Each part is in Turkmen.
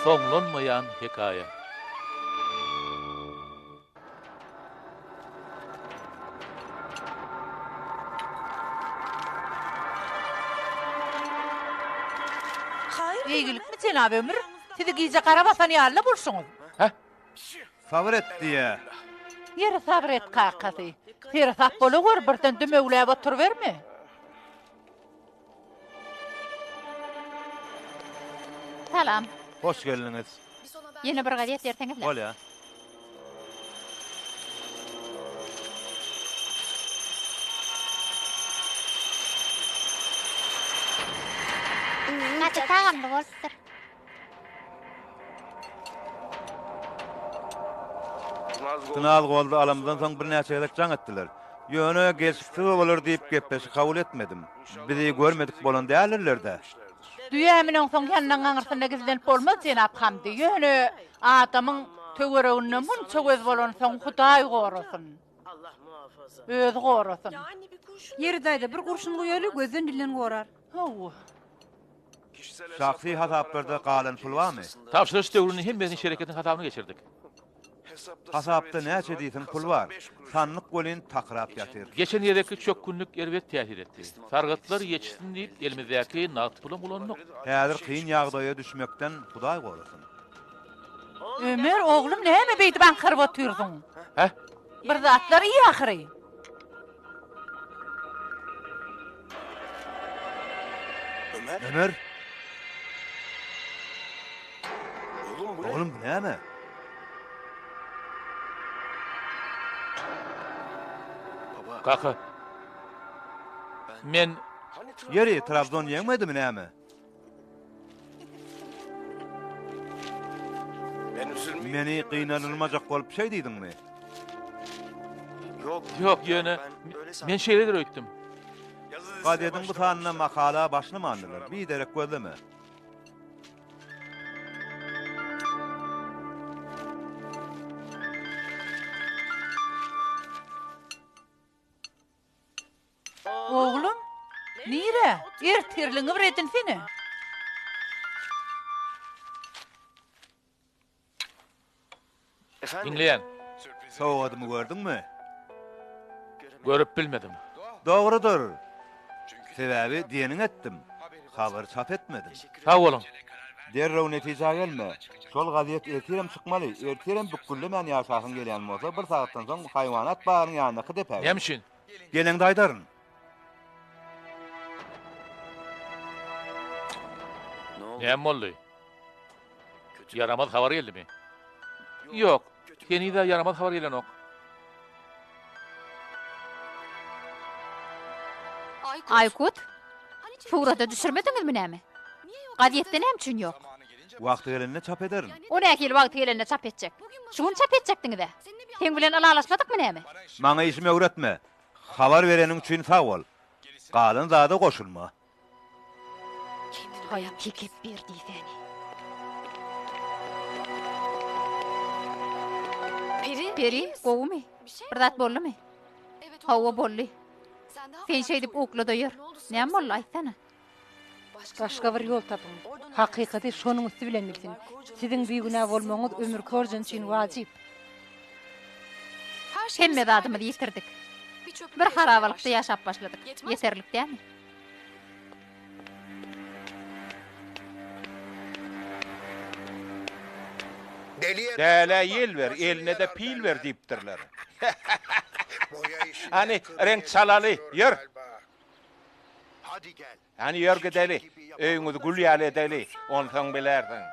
Soňlanmaýan hekaýa. Eýgilikmi, jenap Ömür? Sizi gije gara basan ýaly-la bolşuňyz. Hä? Sabyr et diýýä. Ýeri sabyr et, kakasy. Seresap bolaweri, birden dümewläp oturyberme. Salam. Hoş geldiňiz. Ýene bir gazet berseňizle. Bolýa. Gaty tagamly bolupdyr. Tynaz goldy alamyzdan soň birnäçe gezek jaň etdiler. Ýöne gelşiksiz bolar diýip gepleşik kabul etmedim. Bizi görmedik bolan däldirler-dä. Düýä müneňsoň ýanynyň aňyrsynda gizlenip bolmaz, jenap Hamdi. Ýöne adamyň töwereginde munça göz bolansoň, Hudaý gorasyn. Özi gorasyn. Ýeri daýza, bir gurşun guýaly, gözden-dilden gorar. Hawa. Şahsy hasaplarda galan pul barmy? Tabşyryş döwründe hemmesini şereketiň hasabyna geçirdik. Hasapda näçe diýseň pul bar. Sandyk welin takyrap ýatyr. Geçen gezekki çökgünlik erbet täsir etdi. Sargytlar ýetişsin diýip elimizdäki nagt pulam ulandyk. Häzir kyn ýagdaýa düşmekden Hudaý gorasyn. Ömer, oglum näme beýdip aňkaryp otyrsyň? Hä? Bir zatlar iý ahyry. Ömer! Oglum bu näme? Kaka. Men Ýeri, Trabzon ýeňmedimi näme? Meni gynanylmajak bolup şeý diýdiňmi? Ýok, ýöne men şeýledir öýtdüm. Gazediň bu sanynda makala başlamandylar. Biderek gözleme. Oglum, nirä? Ertirligiňi bir edinsene. Diňleýän. Sowgadymy gördüňmi? Görüp bilmedim. Dogrudyr. Sebäbi diýeniňi etdim. Habary çap etmedim. Sag boluň. Derrew netijä gelme. Şol gazet ertirem çykmaly. Ertirem bükgüllemän ýaşasyň gelýän bolsa, bir sagatdan soň haýwanat bagynyň ýanyndaky depä gel. Näme üçin? Geleňde aýdaryn. Näme boldy? Ýaramaz habar geldimi? Ýok, heniz-ä ýaramaz habar gelenok. Aýkut, surata düşürmediňizmi näme? Gazetde näme üçin ýok? Wagty gelende çap ederin. O nähili wagty gelende çap etjek? Şu gün çap etjekdiňiz-ä. Seň bilen ylalaşmadykmy näme? Maňa işimi öwretme. Habar bereniň üçin sag bol. Galan zada goşulma. Haý, tekepbir diýsäni. Peri, gowumy? Bir zat boldumy? Hawa, boldy. Sen şeýdip ukla-da ýör. Näme boldy, aýtsana. Başga bir ýol tapyň. Hakykaty şonuň üsti bilen bilsin. Siziň bigünä bolmagyňyz Ömür Korjan üçin wajyp. Hemme zadymyzy ýitirdik. Bir harabalykda ýaşap başladyk. Ýeterlik dälmi? Dälä ýel ber, eline-de pil ber diýipdirler. Hany, reňk çalaly, ýör! Hany, ýör gideli, öýüňizi gül ýaly edeli, onsoň bilersiň.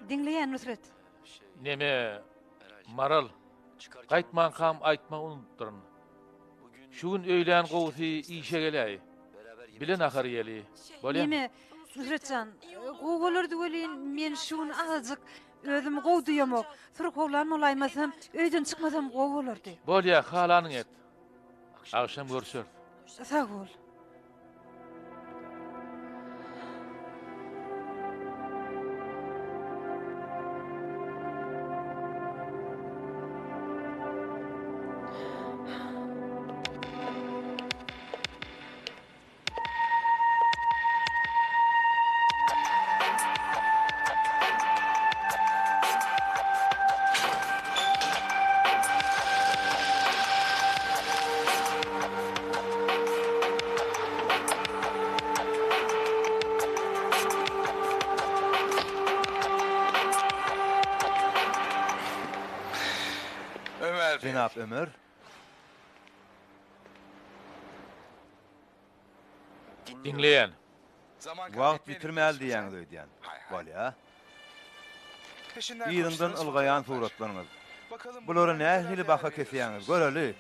Diňleýän Nusret. Neme, Maral, gaýtmankam aýtmagy unudypdyryn. Şu gün öýlän gowusy işe geläý. Bile nahar iýeli. Bolýamy? Neme? Nusret jan, gowy bolardy welin, men şu gün azajyk özümi gowy duýamok. Syrkawlan bolaýmasam, öýden çykmasam gowy bolardy. Bolýa, halanyňy et. Agşam görüşeris. Sag bol. Jenap Ömer. Diňleýän. Wagt ýitirmäli diýýäňiz öýdýän. Bolýa. Yzyňdan ylgaýan suratlaryňyz. Bulara nähili baha kesýäňiz, göreli.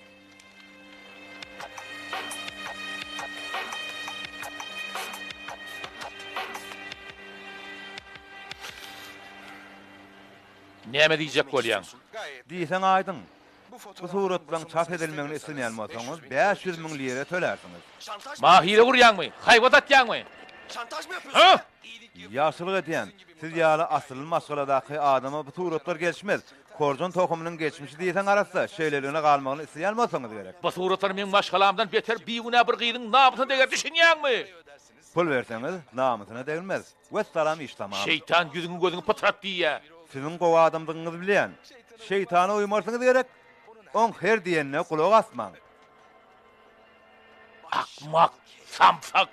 Näme diýjek bolýaň? Diýseň aýdyň. Bu suratlaryň çap edilmegini islemeýän bolsaňyz, 500 müň lira tölärsiňiz. Maňa hile gurýaňmy? Haýbat atýaňmy? Hä? Ýagşylyk edýän. Siz ýaly asylly maşgaladaky adama bu suratlar gelişmez. Korjon tohumynyň geçmişi diýseň arassa, şeýleligine galmagyny isleýän bolsaňyz gerek. Bu suratlar meň maşgalamdan beter bigünä bir gyzyň namysyna deger, düşünýäňmi? Pul berseňiz, namysyna degilmez. Wessalam iş tamam. Şeýtan ýüzüňi gözüňi pytrat diýýä. Siziň gowy adamdygyňyzy bilýän. Şeýtana uýmarsyňyz gerek. Oň her diýenine gulak asmaň. Akmak, samsyk.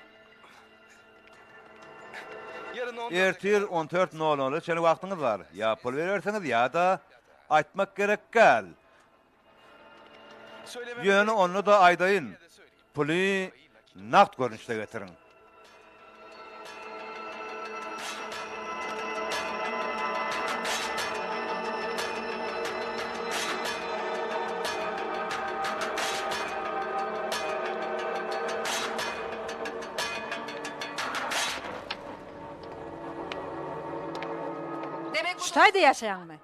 Ertir on dört nol nola çenli wagtyňyz bar. Ýa pul berersiňiz ýa-da aýtmak gerek däl. Ýöne onda-da aýdaýyn, puly nagt görnüşde getiriň. Şu taýda ýaşaýaňmy?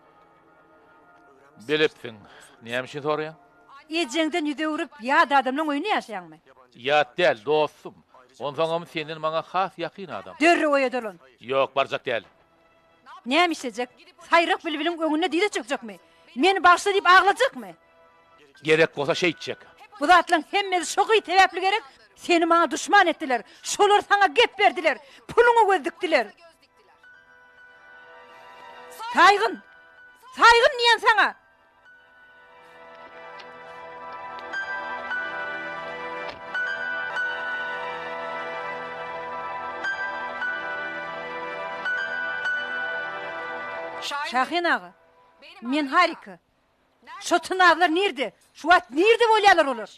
Bilipsiň. Näme üçin soraýaň? Ejeňden ýüz öwrüp, ýat adamlaň öýünde ýaşaýaňmy? Ýat däl, dostum. Onsoňam senden maňa has ýakyn adam. Derrew öýe dolan. Ýok, barjak däl. Näme işlejek? Saýrak bilbiliň öňünde dyza çökjekmi? Meni bagyşla diýip aglajakmy? Gerek bolsa şeýtjek. Bu zatlaň hemmesi şo gyz sebäpli gerek? Seni maňa duşman etdiler. Şolar saňa gep berdiler. Puluňa göz dikdiler. Saýgyn! Saýgyn diýen saňa! Şahin aga, men Harika. Şo tynazlar nirde? Şu wagt nirde bolýarlar olar?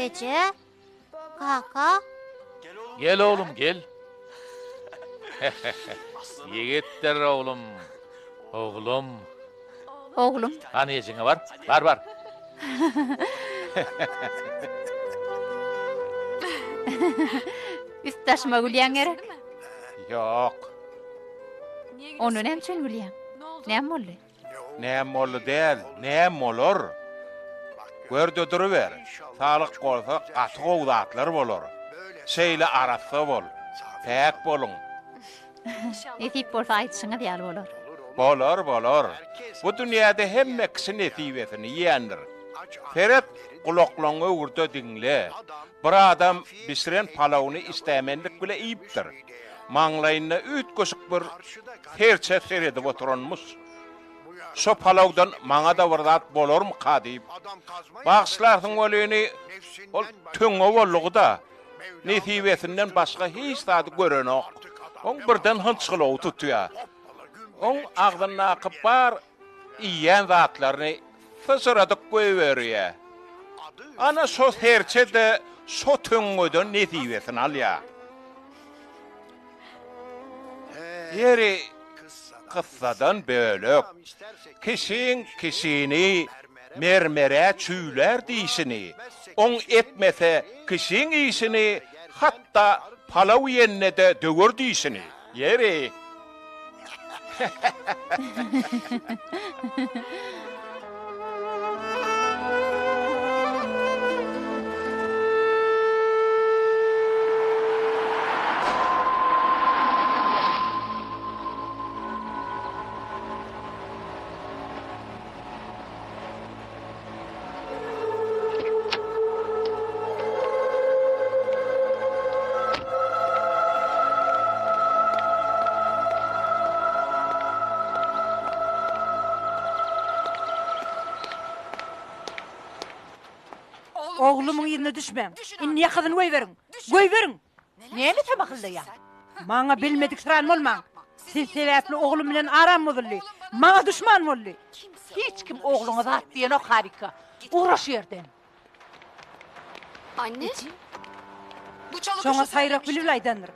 Eje, kaka. Gel oglum, gel. Ýigitdir oglum. Oglum. Oglum. Hany ejeňe bar. Bar, bar. Üst daşyma gülýäň gerek? Ýok. Onda näme üçin gülýäň? Näme boldy? Näme boldy däl, näme bolar? Gör-de duruber. Saglyk bolsa gaty gowy zatlar bolar. Şeýle arassa bol. Päk boluň. Nesip bolsa aýdyşyňyz ýaly bolar. Bolar, bolar. Bu dünýäde hemme kişi nesibesini iýendir. Seret, gulaklaňňy öwür-de diňle. Bir adam bişiren palawyny işdämenlik bile iýipdir. Maňlaýynda üýtgeşik bir serçe seredip oturanmyş. Şo palawdan maňa-da bir zat bolarmyka diýip. Bagyşlarsyň welini, ol töňňe boldugy-da. Nesibesinden başga hiç zady görenok. Oň birden hynçgylawy tutýar. Oň agzyndaky bar iýýän zatlaryny syçradyp goýberýär. Ana şo serçe-de şo töňňeden nesibesini alýar. Ýeri, kyssadan bölek, kişiň kişini mermere çüýlär diýşini, oň etmese kişiň işini, hatda palaw iýende-de döwer dişini. Ýeri. Oglumyň yzyna düşmäň. Indi ýakasyny goýberiň. Goýberiň! Näme samahyllaýaň? Maňa bilmediksiran bolmaň. Siz sebäpli oglum bilen aram bozuldy. Maňa duşman boldy. Hiç kim ogluňa zat diýenok Harika. Ugra şu ýerden. Anne. Şoňa saýrak bilbil aýdandyr.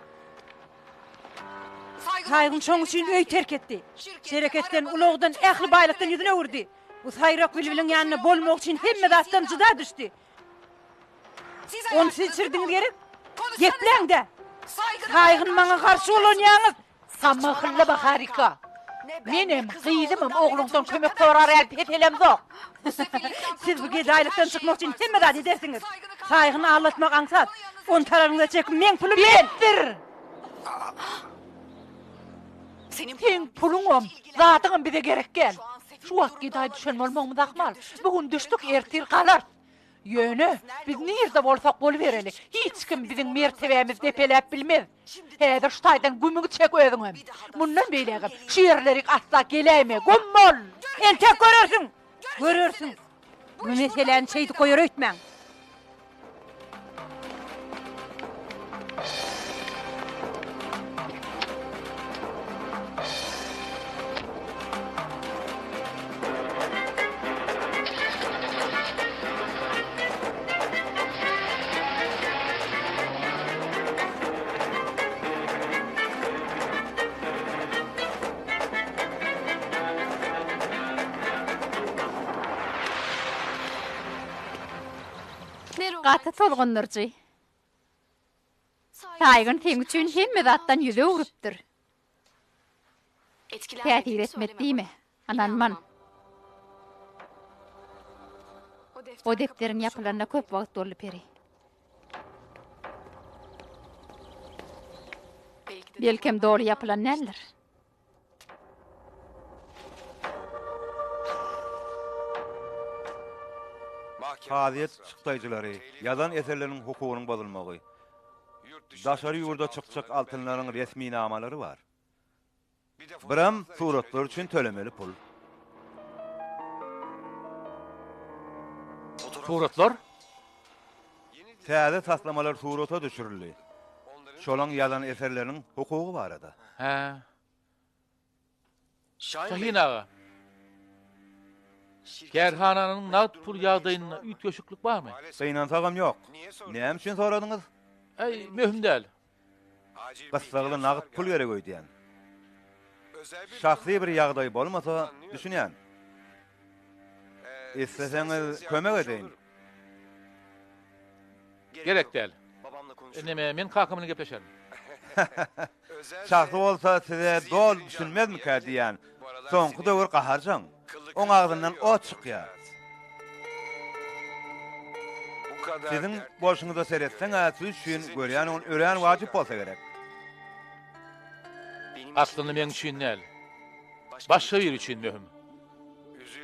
Saýgyn şoň üçin öý terk etdi. Şereketden, ulagdan, ähli baýlykdan ýüzüni öwürdi. Bu saýrak bilbiliň ýanynda bolmak üçin hemme zatdan jyda düşdi. Ony siz içirdiňiz gerek? Gepläň-dä! Saýgyn maňa garşy bolanýaňyz! Samyhyllama Harika! Menem, gyzymam ogluňdan kömek sorar ýaly peselemzok. Siz bu gedaýlykdan çykmak üçin hemme zady edersiňiz. Saýgyny aldatmak aňsat. Ony tararyňyza çekip meň pulum Besdir! Seň puluňam, zadyňam bize gerek däl. Şu wagt gedaý düşen bolmagymyz ahmal. Bu gün düşdük, ertir galarys. Ýöne, biz nirde bolsak bolubereli, hiç kim biziň mertebämizi depeläp bilmez. Häzir şu taýdan gümüňi çek özüňem. Mundan beýlägem şu ýerlerik asla geläýme, güm bol! Entek görersiň! Görersiň! Bu meseläni şeýdip goýar öýtmäň! Gaty tolgundyryjy. Saýgyn seň üçin hemme zatdan ýüz öwrüpdir. Täsir etmedi diýme. Ynanman. O depderiň ýapylanyna köp wagt boldy, Peri. Belkem doly ýapylan däldir. Kazyýet çykdaýjylary, ýazan eserleriniň hukugynyň bozulmagy, daşary ýurda çykjak altynlaryň resminamalary bar. Biram suratlar üçin tölemeli pul. Suratlar? Täze taslamalar surata düşürildi. Şolaň ýazan eserleriniň hukugy barada. Hä. Şahin aga. Kärhananyň nagt pul ýagdaýynda üýtgeşiklik barmy? Gynansagam ýok. Näme üçin soradyňyz? Äý, möhüm däl. Gyssagly nagt pul gerek öýdýän. Şahsy bir ýagdaý bolmasa, düşünýän. Isleseňiz kömek edeýin. Gerek däl. Neme, men kakam bilen gepleşerin. Şahsy bolsa size doly düşünmezmikä diýýän. Soňky döwür gaharjaň. Oň agzyndan ot çykýar. Siziň bolşuňyza seretseň-ä siz üçin görýän ol örän wajyp bolsa gerek. Aslynda meň üçin däl. Başga biri üçin möhüm.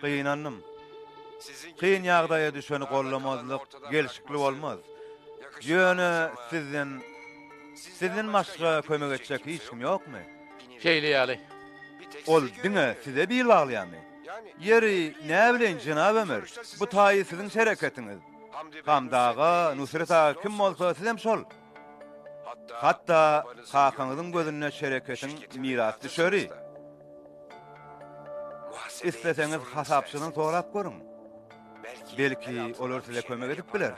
Gynandym. Kyn ýagdaýa düşeni gollamazlyk gelşikli bolmaz. Ýöne sizden, sizden başga kömek etjek hiç kim ýokmy? Şeýle ýaly. Ol diňe size bil baglaýarmy? Ýeri, näbileýin, jenap Ömer, bu taýy siziň şereketiňiz. Hamdy aga, Nusret aga kim bolsa, sizem şol. Hatda kakaňyzyň gözünde şereketiň mirasdüşeri. Isleseňiz hasapçydan sorap görüň. Belki, olar size kömek edip biler.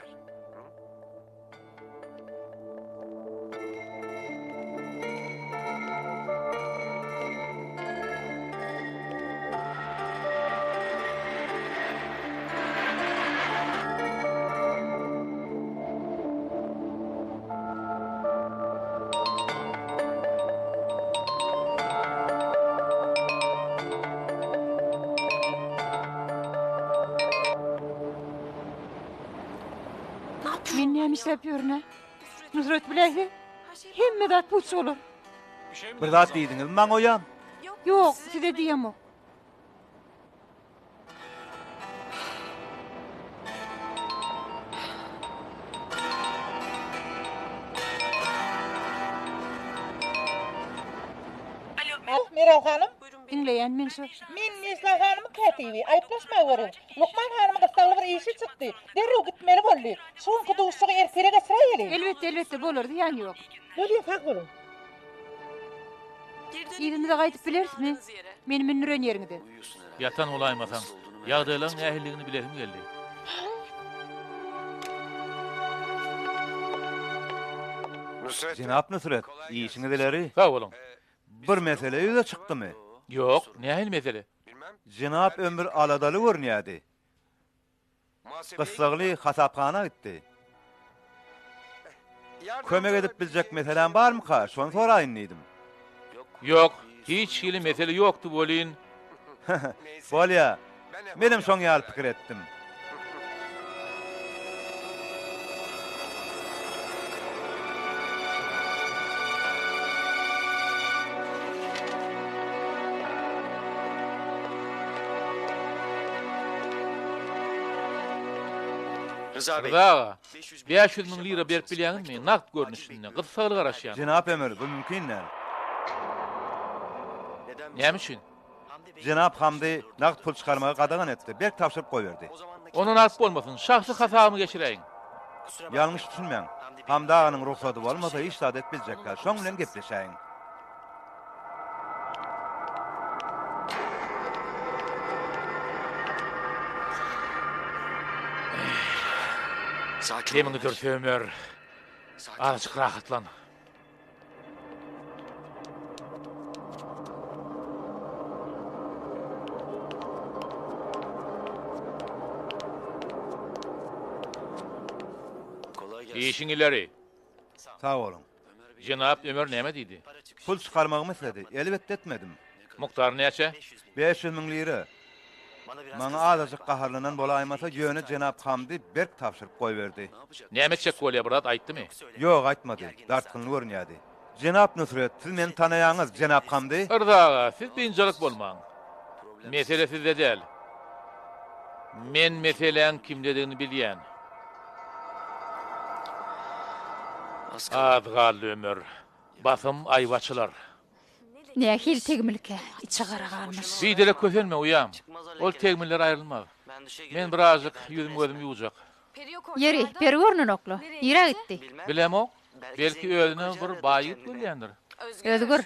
Men näme işläp ýörün-ä? Nusret biläýse, hemme zat puç bolar. Bir zat diýdiňizmi maňa uýam? Ýok, size diýemok. Alo, Meral hanym? Diňleýän men şu. Men Nejla hanymyň kätibi. Aýyplaşma görüň. Lukman hanymyň gyssagly bir işi çykdy. Derrew gitmeli boldy. Şu günki duşuşygy ertire geçiräýeli. Elbetde, elbetde, bolar, zyýany ýok. Bolýa, sag boluň. Yzymyza gaýdyp bilerismi? Meni mündüren ýeriňize. Ýatan bolaýmasaň. Ýagdaýlaryň nähilidigini bilesim geldi. Jenap Nusret, işiňiz ileri. Sag boluň. Bir mesele ýüze çykdymy? Ýok, nähili mesele? Jenap Ömür aladaly görünýärdi. Gyssagly hasaphana gitdi. Kömek edip biljek meseläm barmyka, şony soraýyn diýdim. Ýok, hiç hili mesele ýokdy welin. Bolýa, menem şoň ýaly pikir etdim. Rza aga, 500 müň lira berip bilýäňizmi? Nagt görnüşinde. Gyssagly garaşýan. Jenap emir, bu mümkin däl. Näme üçin? Jenap Hamdy nagt pul çykarmagy gadagan etdi, berk tabşyryp goýberdi. Onda nagt bolmasyn, şahsy hasabyma geçiräýiň. Ýalňyş düşünmäň. Hamdy aganyň rugsady bolmasa hiç zat edip biljek däl. Şoň bilen gepleşäýiň. Demiňi dürse Ömer. Azajyk rahatlan. Işiň ileri. Sag boluň. Jenap Ömer näme diýdi? Pul çykarmagymy isledi. Elbetde etmedim. Mukdary näçe? 500 müň lira. Maňa azajyk gaharlanan bolaýmasa, ýöne jenap Hamdy berk tabşyryp goýberdi. Näme etjek bolýar, bir zat aýtdymy? Ýok, aýtmady. Dartgynly görünýärdi. Jenap Nusret, siz meni tanaýaňyz, jenap Hamdy? Yrza aga, siz biynjalyk bolmaň. Mesele sizde däl. Men meseläň kimdedigini bilýän. Az galdy ömür. Basym aýby açylar. Nähili tegmilkä, içi gara galmyş. Biderek kösenme, uýam. Ol tegmiller aýrylmaz. Men birazjyk ýüzüm-gözümi ýuwjak. Ýeri, peri görnenok-la. Nirä gitdi? Bilemok. Belki özüne bir baý ýigit gözleýändir. Özgür.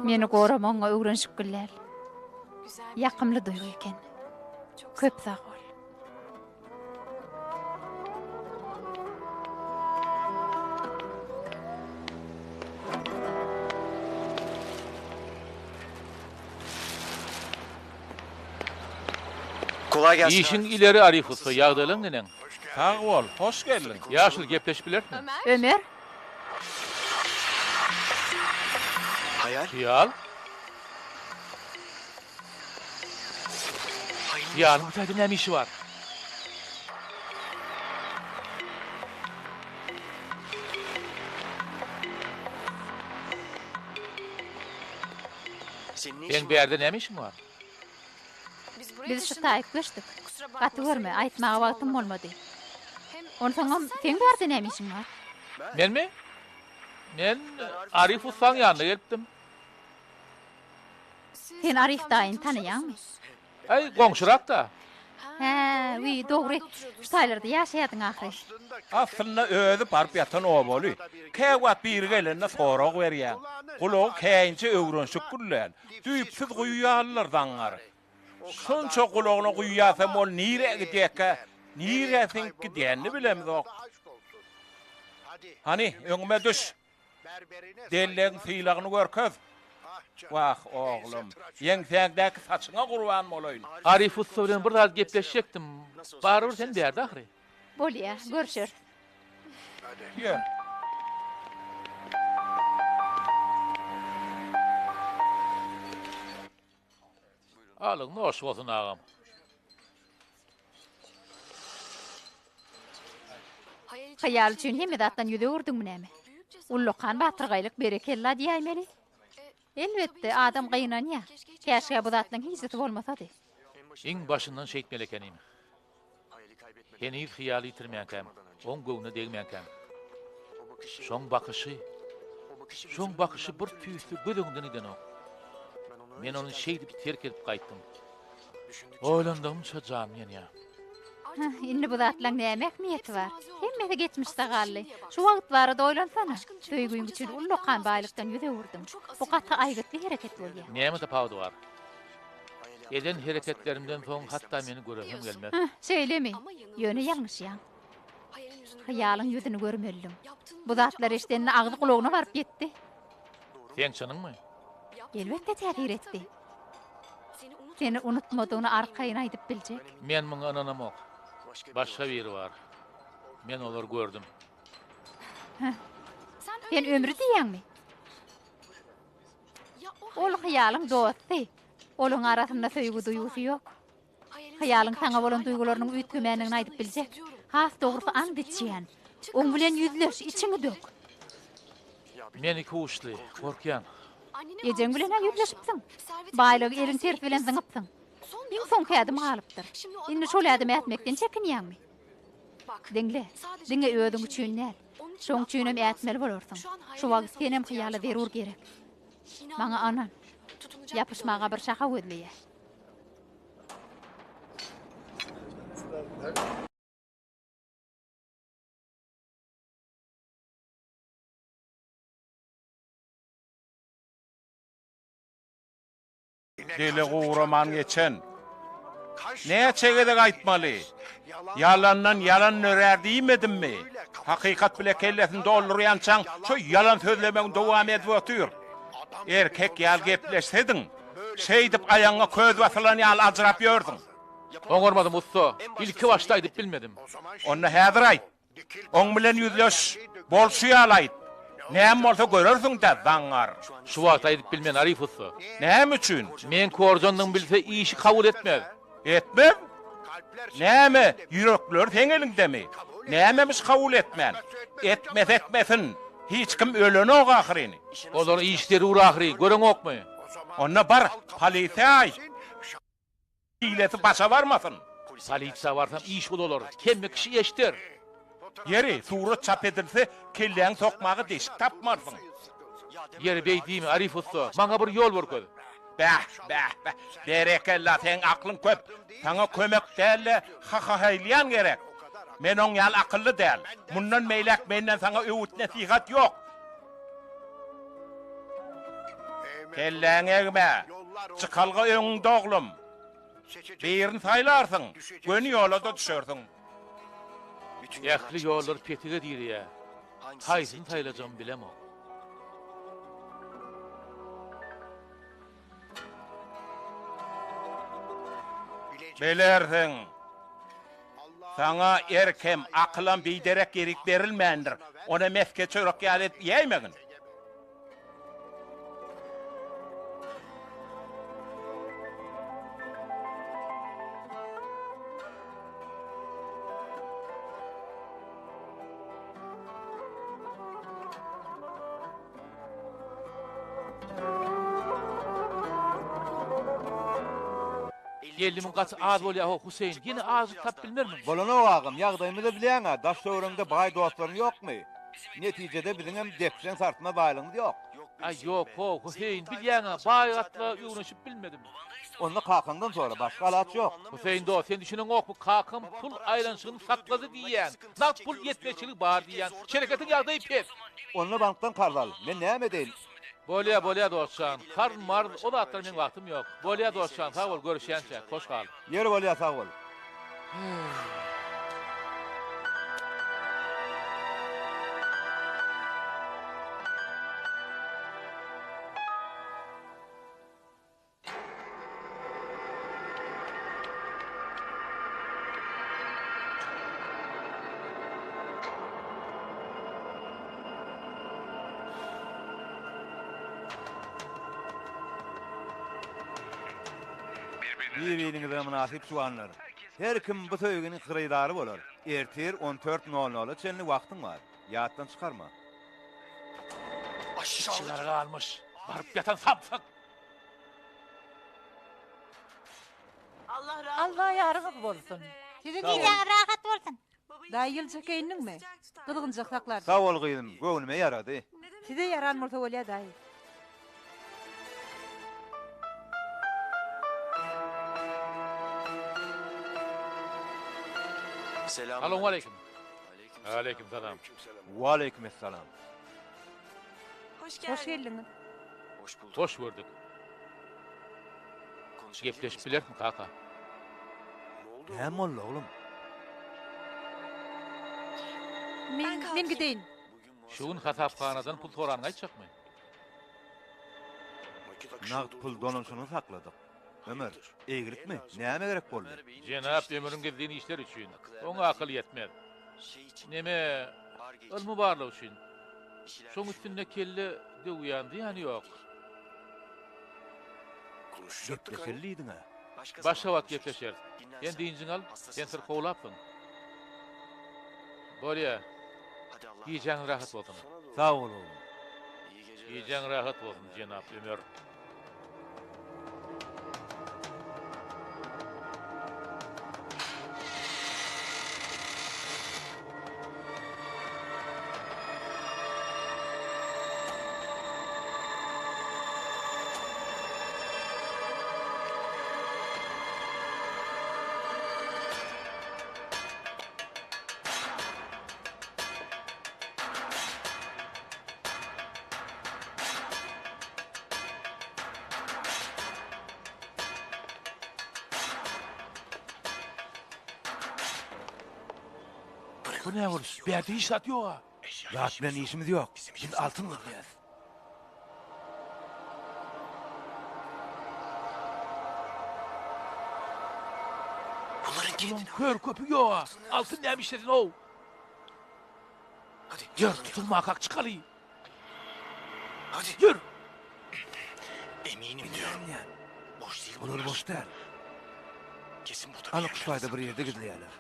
Meni goramagyňa öwrenişip däl. Ýakymly duýgy eken. Köp sag bol. Işiň ileri Arif ussa, ýagdaýlaň neneň? Sag bol, hoş geldiň. Ýaşuly gepleşip bilerismi? Ömer? Hyýal? Hyýalyň bu taýda näme işi bar? Seň bärde näme işiň bar? Biz şu taýyk göçdük. Gaty görme, aýtmaga wagtym bolmady. Onsoňam, seň bärde näme işiň bar? Menmi? Men Arif ussaň ýanyna gelipdim. Sen Arif daýyny tanaýaňmy? Äý, goňşurak-da. Hä, wiý, dogry. Şu taýlarda ýaşaýardyň ahyry. Aslynda özi baryp ýatan obaly. Käwagt biri gelende sorag berýäň. Gulagy käýinje öwrenşik gül däl. Düýpsüz guýy ýalydyr zaňňar. Şunça gulagyna guýýasam ol nirä gidýärkä, nirä siňip gidýänini bilemzok. Hany, öňüme düş. Dellegiň sylagyny görkez. Wah, oglum, ýeňsäňdäki saçyňa gurban bolaýyn. Aryf ussa bilen bir zat gepleşjekdim. Barybir sen bärde ahyry. Bolýa, görşeris. Ýör. Alyň noş bolsun agam. Hyýal üçin hemme zatdan ýüz öwürdiňmi näme? Ullakan batyrgaýlyk berekella diýäýmeli. Elbetde, adam gynanýar. Käşgä bu zatlaryň hijisi bolmasady. Iň başyndan şeýtmeli ekenim. Heniz hyýaly ýitirmänkäm, oň göwnüne degmänkäm. Şoň bakyşy, şoň bakyşy bir tüýsli göz öňümden gidenok. Men ony şeýdip terk edip gaýtdym. Oýlandygymça janym ýanýar. Hah, indi bu zatlaň näme ähmiýeti bar? Hemmesi geçmişde galdy. Şu wagt barada oýlansana. Söýgüň üçin ullakan baýlykdan ýüz öwürdiň. Bu gaty aýgytly hereket bolýar. Näme tapawudy bar? Eden hereketlerimden soň hatda meni göresem gelmez. Hah, şeýlemi? Ýöne ýalňyşýaň. Hyýalyň ýüzüni görmelidiň. Bu zatlary eşidende agzy gulagyna baryp ýetdi. Seň çynyňmy? Elbetde täsir etdi. Seni unutmadygyny arkaýyn aýdyp biljek. Men muňa ynanamok. Başga biri bar. Men olary gördüm. Hah. Sen ömri diýýäňmi? Ol hyýalyň dosty. Olaň arasynda söýgi duýgusy ýok. Hyýalyň saňa bolan duýgularynyň üýtgemändigini aýdyp biljek. Has dogrusy ant içýän. Oň bilen ýüzleş, içiňi dök. Men ikuçly, gorkýan. Ejeň bilen-ä ýüzleşipsiň. Baýlygy eliň tersi bilen zyňypsyň. Iň soňky ädim galypdyr. Indi şol ädimi ätmekden çekinýäňmi? Diňle, diňe özüň üçin däl. Şoň üçinem ätmeli bolarsyň. Şu wagt senem hyýala zerur gerek. Maňa ynan. Ýapyşmaga bir şaha gözleýär. Dili guraman geçen. Näçe gezek aýtmaly? Ýalandan ýalan dörär diýmedimmi? Hakykat bile kellesini doldurýançaň şo ýalan sözlemegiňi dowam edip otur. Erkek ýaly gepleşsediň. Şeýdip aýagyňa köz basylan ýaly aljyrap ýörsüň. Oňarmadym ussa. Ilki başda aýdyp bilmedim. Onda häzir aýt. Oň bilen ýüzleş, bolşy ýaly aýt. Näme bolsa görersiň-dä, zaňňar. Şu wagt aýdyp bilmen, Aryf ussa. Näme üçin? Meň korjandygymy bilse, işi kabul etmez. Etmez? Näme, ýürekleri seň eliňdemi? Nämemiş kabul etmän? Etmese etmesin, hiç kim ölenok ahyryn. Olara iş zerur ahyry, göreňokmy? Onda bar, polisiýa aýt. Hilesi başa barmasyn. Polisiýa barsam iş uzalar, hemme kişi eşder. Ýeri, surat çap edilse, kelläňi sokmaga deşik tapmarsyň. Ýeri, beý diýme, Arif ussa, maňa bir ýol görkez. Bäh, bäh, bäh, berekella, seň aklyň köp. Saňa kömek däl-de, hahahaýlaýan gerek. Men oň ýaly akylly däl. Mundan beýläk menden saňa öwüt-nesihat ýok. Kelläňi egme. Çykalga öňüňde oglum. Birini saýlarsyň, göni ýola-da düşersiň. Ähli ýollar petige direýär. Haýsyny saýlajagymy bilemok. Bilersiň. Saňa erkem, akylam biderek ýerik berilmändir. Ony mesge çörek ýaly edip iýäýmegin. 50 müň gaty az bolýa-how, Huseýin, ýene azajyk tap bilmermiň? Bolanok agam, ýagdaýymyzy bilýäň-ä, daş-töweregiňde baý dostlaryň ýokmy? Netijede biziňem depseň sarsmaz baýlygymyz ýok. Aý, ýok-how, Huseýin, bilýäň-ä, baý gatla öwrenişip bilmedim. Onda kakaňdan sora, başga alaç ýok. Huseýin dost, sen düşüneňokmy, kakam pul aýlanyşygyny saklady diýýän, nagt pul ýetmezçiligi bar diýýän, şereketiň ýagdaýy pes. Onda bankdan karz al, men näme edeýin? Bolýa, bolýa dost jan, karz-marz, o zatlara meň wagtym ýok. Bolýa dost jan, sag bol, görüşýänçäk, hoş gal. Ýeri bolýa, sag bol. Bir-biriňize mynasyp juwanlar. Her kim bu söýginiň hyrydary bolar. Ertir on dört nol nola çenli wagtyň bar. Ýatdan çykarma. Içigar galmyş. Baryp ýatan samsyk. Alla ýaryňyz bolsun. Siziň gijäňiz rahat bolsun. Daýy ýyljak geýindiňmi? Gyzgynjak saklar. Sag bol gyzym, göwnüme ýarady. Size ýaran bolsa bolýa daýy. Salowmaleýkim. Aleýkim salam. Waleýkim essalam. Hoş geldiňiz. Hoş gördük. Gepleşip bilerismi kaka? Näme boldy oglum? Men men gideýin. Şu gün hasaphanadan pul soranyňy aýtjakmy? Nagt pul dolanyşygyny sakladyk. Ömer, eýgilikmi? Näme gerek boldy? Jenap Ömeriň gizlin işleri üçin. Oňa akyl ýetmez. Neme, ylmy barlag üçin. Şoň üstünde kelle döwýän zyýany ýok. Gepleşeli diýdiň-ä. Başga wagt gepleşeris. Sen dynjyňy al, sen syrkawlapsyň. Bolýa. Gijäňiz rahat bolsun. Sag bol, oglum. Gijäň rahat bolsun, jenap Ömer. Bu ne boluş? Bärde hiç zat ýok-a. Zat bilen işimiz ýok. Biz altyn gözleýäs. Bularyň kör köpügi ýok-a. Altyn näme işlesin-ow? Ýör, tutulmakak çykaly. Ýör! Bilýän. Bular boş däl. Anyk şu taýda bir ýerde gizleýärler.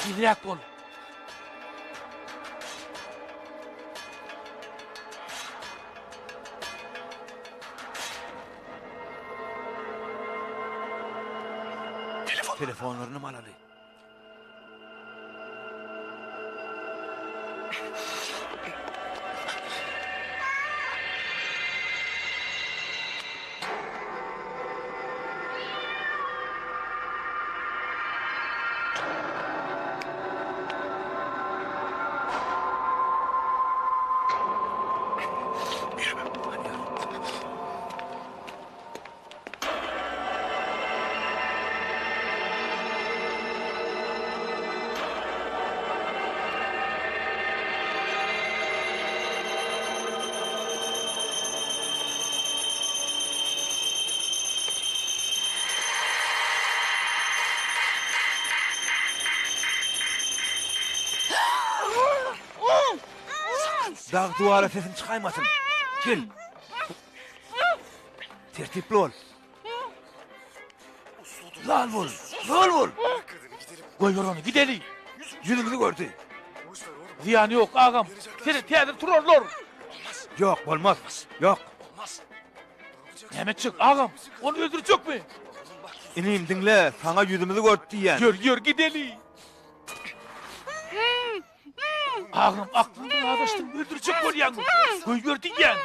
Tizräk bol. Telefonlarynam alaly. Dag duwara sesiň çykaýmasyn. Gel. Tertipli bol. Lal bol. Lal bol. Goýber ony, gideli. Ýüzümizi gördi. Zyýany ýok, agam. Seni täze turarlar. Ýok, bolmaz. Ýok. Näme etjek, agam? Ony öldürjekmi? Inim, diňle, saňa ýüzümizi gördi diýýän. Ýör, ýör, gideli. Agam, aklyňdan azaşdyň, öldürjek bolýaňmy? Goýber diýýän.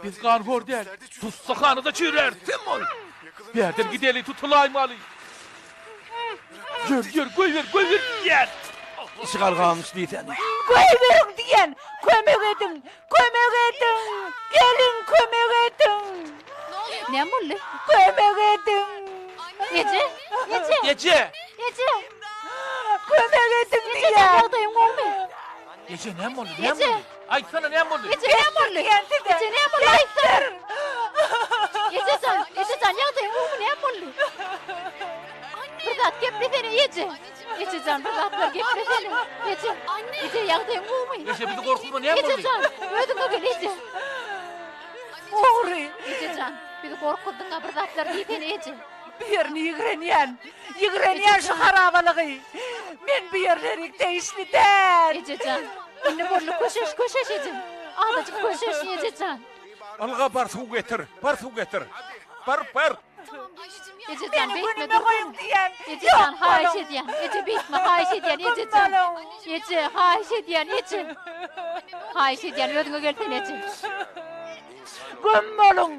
Biz ganhor däl, tussaghanada çürer. Kim ol? Bärden gideli, tutulaýmaly. Ýör, ýör, goýber, goýber diýýän. Işi galganmyş diýsene. Goýberiň diýýän. Kömek ediň, kömek ediň. Geliň, kömek ediň. Näme boldy? Kömek ediň. Eje, eje. Eje. Eje. Kömek ediň diýýän. Eje, ýagdaýyň gowumy? Eje näme boldy? Näme boldy? Aýtsana näme boldy? Eje näme boldy? Eje näme boldy? Aýtsana. Eje jan, eje jan ýagdaýyň gowumy näme boldy? Bir zat geplesene eje. Eje jan bir zatlar geplesene. Eje. Eje ýagdaýyň gowumy? Eje bizi gorkuzma näme boldy? Eje jan, özüňe gel eje. Ogry. Eje jan, bizi gorkuzdyň-a bir zatlar diýsene eje. Bu ýerini ýigrenýän. Ýigrenýän şu harabalygy. Men bu ýerlerik degişli däl. Eje jan, indi boldy köşeş, köşeş eje. Azajyk köşeş eje jan. Ylga bar suw getir, bar suw getir. Bar, bar. Eje jan, Meni beýtme günüme goýuň dursun. diýýän. Eje jan, Ýok haýyş boluň. edýän. Eje beýtme, haýyş edýän, eje Güm jan. boluň. Eje, haýyş edýän, eje. Haýyş edýän, özüňe gelsene eje. Güm boluň.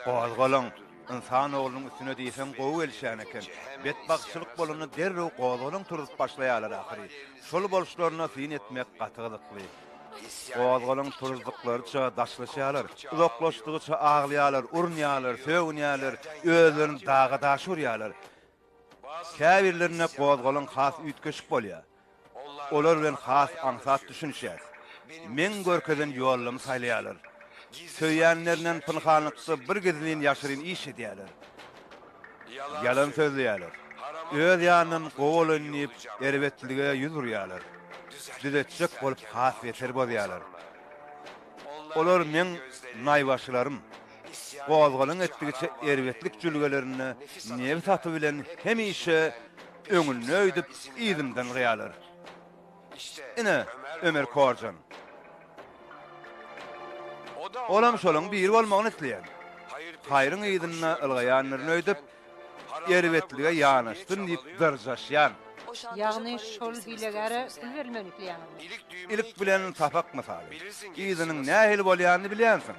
Gozgalaň. Ynsan oglunyň üstüne diýseň gowy gelişýän eken. Betbagtçylyk bolanda derrew gozgalaň turzup başlaýarlar ahyry. Şol boluşlaryna syn etmek gaty gyzykly. Gozgalaň turuzdyklaryça daşlaşýarlar. Uzaklaşdygyça aglaýarlar, urunýarlar, sögünýärler, özlerini daga-daşa urýarlar. Käbirlerinde gozgalaň has üýtgeşik bolýar. Olar bilen has aňsat düşünişýäs. Meň görkezen ýollarymy saýlaýarlar. Söýýänlerinden pynhanlykda bir gizlin ýaşyryn iş edýärler. Ýalan sözleýärler. Öz ýanyndan gowy bolaýyn diýip, erbetlige ýüz urýarlar. Düzetjek bolup has beter bozýarlar. Olar meň naýbaşylarym. Gozgalaň etdigiçe erbetlik jülgelerinde nebis aty bilen hemişe öňünde öýdüp yzymdan ylgaýarlar. Ine, Ömer Korjan. Olam şolaň biri bolmagyny isleýän. Haýryň yzynda ylgaýandyryn öýdüp, erbetlige ýanaşsyn diýip dyrjaşýan. Ýagny şol hilegäre pul berilmegini isleýäňizmi? Ilik bilen sapak mysaly. Yzynyň nähili bolýanyny bilýänsiň.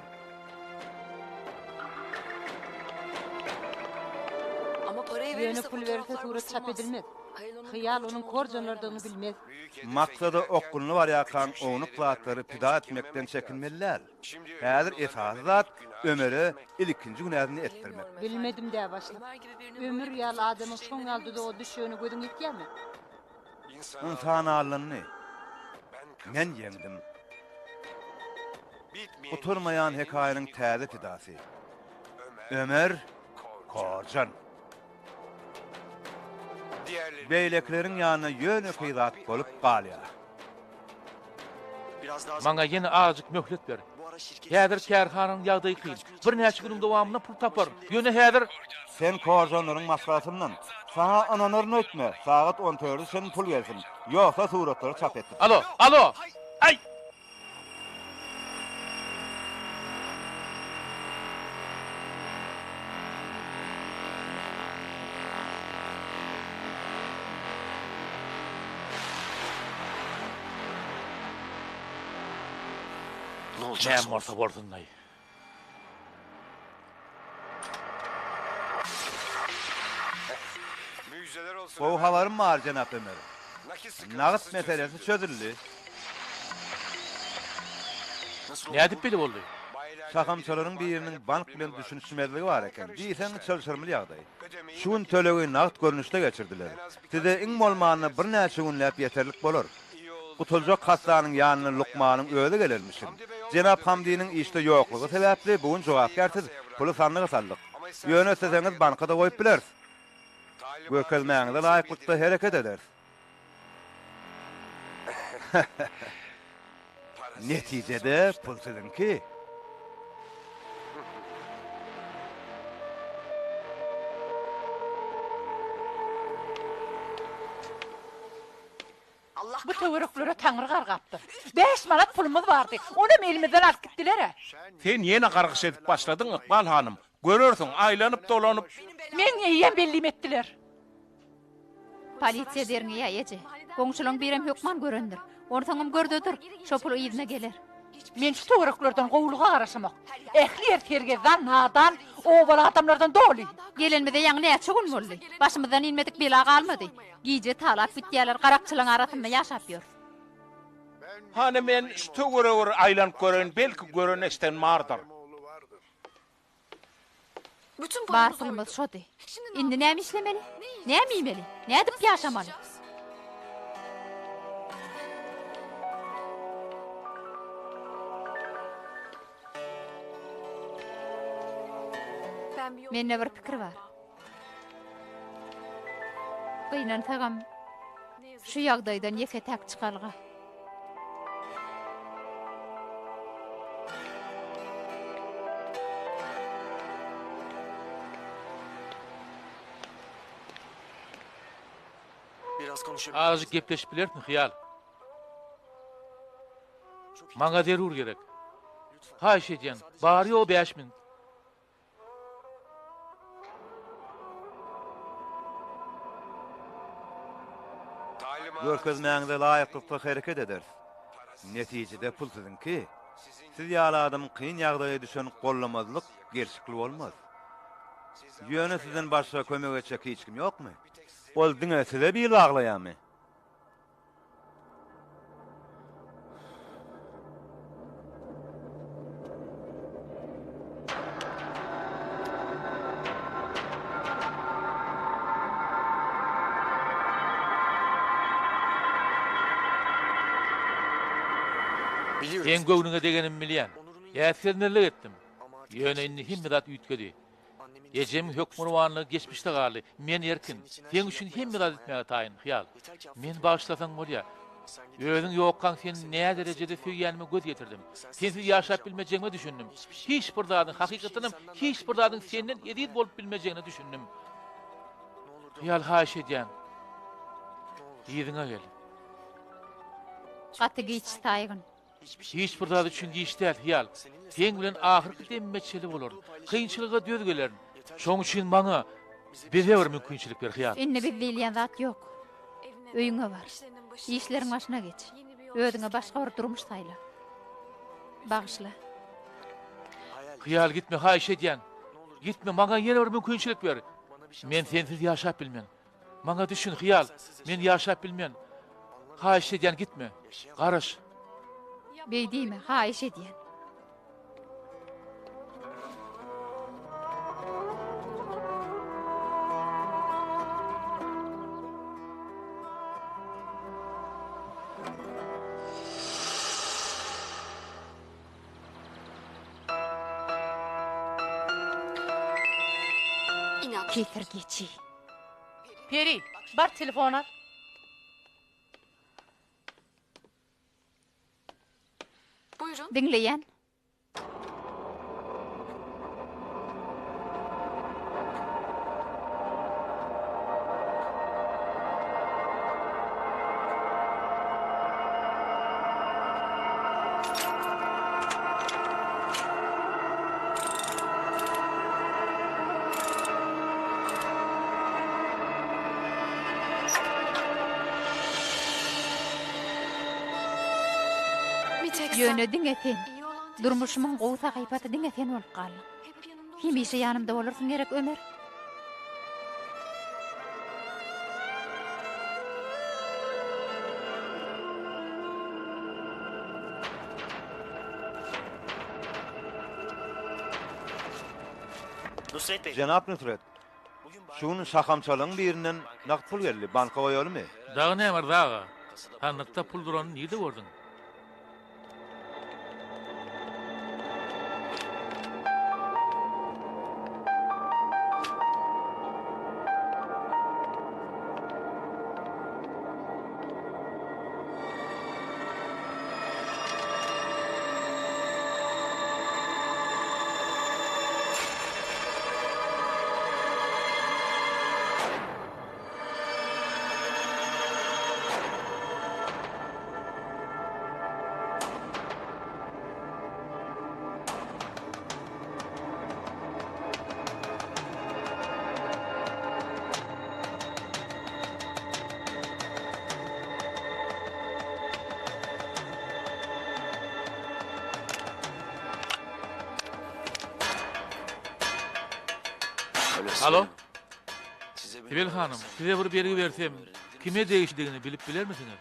Ýöne pul berse surat çap edilmez. Hyýal onuň korjanlardygyny bilmez. Maksada okgunly barýarkaň ownuk zatlary pida etmekden çekinmeli däl. Häzir esasy zat Ömere ilkinji günäsini etdirmek. Bilmedim-dä başlyk. Ömür ýaly adamyň şoň ýaly duzaga düşjegine gözüň ýetýärmi? Ynsan aldandy. Men ýeňdim. Gutarmaýan hekaýanyň täze pidasy. Ömer Korjan. Beýlekileriň ýanynda ýönekeý zat bolup galýar. Maňa ýene azajyk möhlet ber. Häzir kärhananyň ýagdaýy kyn. Birnäçe günüň dowamynda pul taparyn. Ýöne häzir. Sen Korjanlaryň maşgalasyndan. Saňa ynanaryn öýtme. Sagat on dörde çenli pul gelsin. Ýogsa suratlary çap etdir. Alo, alo! Aý! Näme bolsa bolsun-laý. Gowy habarym bar, jenap Ömer. Nagt meselesi çözüldi. Nädip beýle boldy? Şahamçalaryň biriniň bank bilen düşünişmezligi bar eken. Diýseň çylşyrymly ýagdaý. Şu gün tölegi nagt görnüşde geçirdiler. Size iň bolmanda birnäçe günläp ýeterlik bolar. Gutuljak hassanyň ýanyna lukmanyň özi gelermişin. Jenap Hamdiniň işde ýoklugy sebäpli bu gün jogapkärsiz puly sandyga saldyk. Ýöne isleseňiz banka-da goýup bileris. Görkezmäňize laýyklykda hereket ederis. Netijede pul siziňki. Bu töwereklere Taňry gargapdyr. Bäş manat pulumyz bardy. Onam elimizden alyp gitdiler-ä. Sen ýene gargyş edip başladyň, Ykbal hanym. Görersiň, aýlanyp-dolanyp. Meň eýýäm bellim etdiler. Polisiýa derňeýä, eje. Goňşulaň birem hökman görendir. Onsoňam görde dur, şo pul yzyna geler. Men şu töwereklerden gowulyga garaşamok. Ähli ýer sergezdan, nadan, obaly adamlardan doly. Gelenimize ýaňy näçe gün boldy. Başymyzdan inmedik bela galmady. Gije talap gitýäler, garakçylaň arasynda ýaşap ýörüs. Hany men şu töwerege bir aýlanyp göreýin, belki gören-eşden bardyr. Bar pulumyz şody. Indi näme işlemeli? Näme iýmeli? Nädip ýaşamaly? Mende bir pikir bar. Gynansagam, şu ýagdaýdan ýeke-täk çykalga. Azajyk gepleşip bilerismi, Hyýal? Maňa zerur gerek. Haýyş edýän, bary-ýogy bäş minut. Görkezmäňize laýyklykda hereket ederis. Netijede pul siziňki. Siz ýaly adamyň kyn ýagdaýa düşen gollamazlyk gelşikli bolmaz. Ýöne sizden başga kömek etjek hiç kim ýokmy? Ol diňe size bil baglaýarmy? Seň göwnüňe degenimi bilýän. Äsgermezlik etdim. Ýöne indi hemme zat üýtgedi. Ejemiň hökmürowanlygy geçmişde galdy. Men erkin. Seň üçin hemme zat etmäge taýyn, Hyýal. Meni bagyşlasaň bolýar. Özüň ýokkaň seni näderejede söýýänime göz ýetirdim. Sensiz ýaşap bilmejegime düşündim. Hiç bir zadyň, hakykatdanam hiç bir zadyň senden eziz bolup bilmejegine düşündim. Hyýal, haýyş edýän, yzyňa gel. Gaty giç, Saýgyn. Hiç bir zat üçin giç däl, Hyýal. Seň bilen ahyrky demime çenli bolaryn. Kynçylyga döz gelerin. Şoň üçin maňa, bize bir mümkinçilik ber, Hyýal. Indi biz diýilýän zat ýok. Öýüňe bar. Işleriň başyna geç. Özüňe başga bir durmuş saýla. Bagyşla. Hyýal, gitme, haýyş edýän. Gitme, maňa ýene bir mümkinçilik ber. Men sensiz ýaşap bilmen. Maňa düşün, Hyýal, men ýaşap bilmen. Haýyş edýän, gitme. Garaş. Beý diýme, haýyş edýän. Kesir geçi. Peri, bar telefon al. Diňleýän. Ýöne diňe sen. Durmuşymyň gowy sahypasy diňe sen bolup galdyň. Hemişe ýanymda bolarsyň gerek, Ömer? Jenap Nusret, şu gün şahamçalaryň birinden nagt pul geldi, banka goýalymy? Dagy näme Myrza aga? Sandykda pul duranyny nirde gördüň? Alo. Sibel hanym, size bir belgi bersem, kime degişlidigini bilip bilermisiňiz?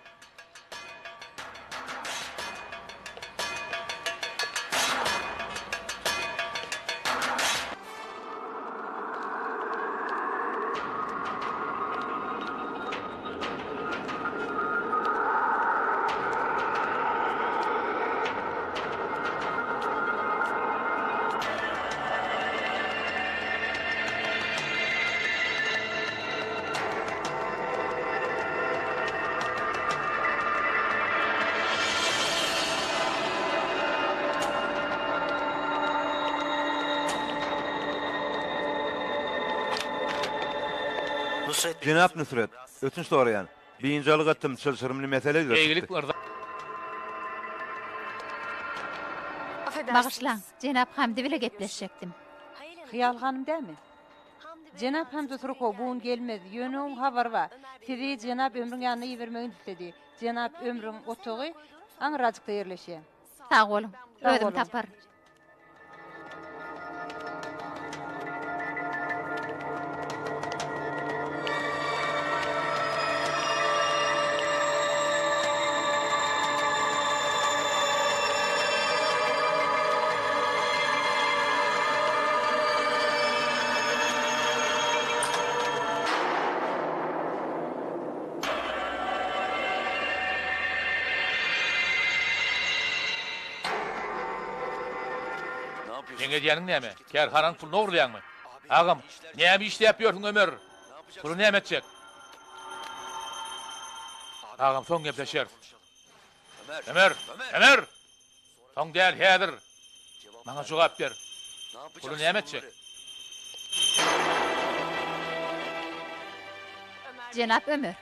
Jenap Nusret, ötünç soraýan. Biynjalyk etdim, çylşyrymly mesele ýüze Eýgilik çykdy. Myrza. Bagyşlaň, jenap Hamdi bile gepleşjekdim. Hyýal hanym dämi? Jenap Hamdi Surkow bu gün gelmez, ýöne oň habary bar. Sizi jenap Ömrüň ýanyna ibermegini isledi. Jenap Ömrüň otagy aňyrajykda ýerleşýär. Sag boluň, Sag özüm boluň. taparyn. Seň edýäniň näme? Kärhananyň puluny ogurlaýaňmy? Agam, näme işläp ýörsüň Ömer? Puly näme etjek? Agam, soň gepleşeris. Ömer! Ömer! Soň däl, häzir! Maňa jogap ber. Puly näme etjek? Jenap Ömer.